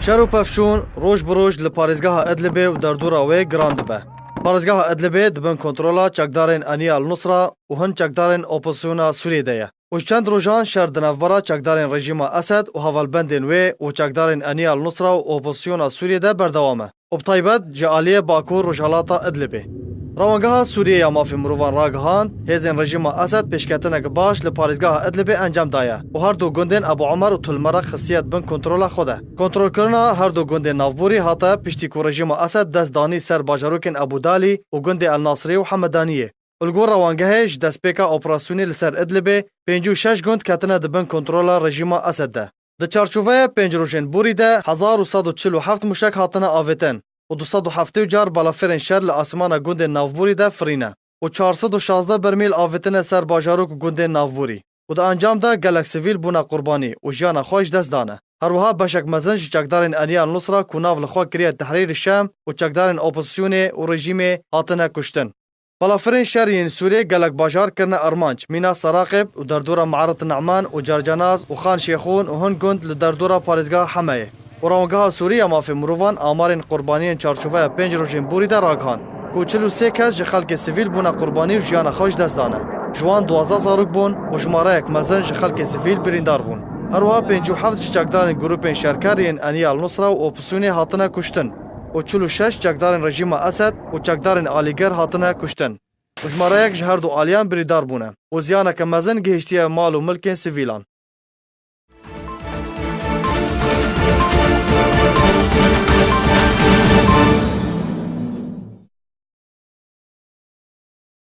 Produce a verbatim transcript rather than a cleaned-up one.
Şer û pevçûn roj bi roj li parêzgeha Idlibê û derdora wê giran dibe. Parêzgeha Idlibê di bin kontrola çekdarên Enî El Nusra û hin çekdarên opozisyona Sûriyê de ye. Û ji çend rojan şer di navbera çekdarên rejîma Esed û hevalbendên wê û çekdarên Enî El Nusra û opozisyona Sûriyê de berdewam e. Û bi taybet ji aliyê Bakur Rojhelata Idlibê. Rewangeha Sûriyê ya Mafê Mirovan ragihand, hêzên rejîma Esed pêşketinek baş li parêzgeha Idlibê encam daye û her du gundên Ebu Omer û Tulmerek xistiye di bin kontrola xwe de. Kontrolkirina her du gundên navborî hate piştî ku rejîma Esed dest danî ser bajarokên Ebu Dalî û gundê El Nasrî û Hemedaniyê. Û li gor rewangehê ji destpêka operasyonê li ser Idlibê pêncî û şeş gund ketine di bin kontrola rejîma Esed de. Di çarçoveya pênc rojên borî de hezar û sed û çil û heft muşek hatine avêtin û du sed û heftê car balafirên şer li asmana gundên navborî de firîne û çar sed û şazdeh bermîl avêtine ser bajarok û gundên navborî û di encam de gelek sivîl bûne qurbanî û jiyana xwe ji dest dane. Her wiha beşek mezin ji çekdarên Enî El Nusra ku nav li xwe kiriye Tehrîr Şam û çekdarên opozisyonê û rejîmê hatine kuştin. Balafirên şer yên Sûriyê gelek bajar kirine armanc, mîna Seraqib û derdora Me'ret Ne'man û Cercenaz û Xan Şêxûn û hin gund li derdora parêzgeha Hemeyê. Û Rewangeha Sûrî ya Mafê Mirovan amarên qurbaniyên çarçoveya pênc rojên borî de ragihand ku çil û sê kes ji xelkê sivîl bûne qurbanî û jiyana xwe ji dest dane. Ji wan duwazdeh zarok bûn û jimareyek mezin ji xelkê sivîl birîndar bûn. Her wiha pêncî û heft ji çekdarên grûpên şerker yên Enî El Nusra û opozisyonê hatine kuştin û çil û şeş çekdarên rejîma Esed û çekdarên alîgir hatine kuştin û jimareyek ji her du aliyan birîndar bûne û ziyaneke mezin gihiştiye mal û milkên sivîlan.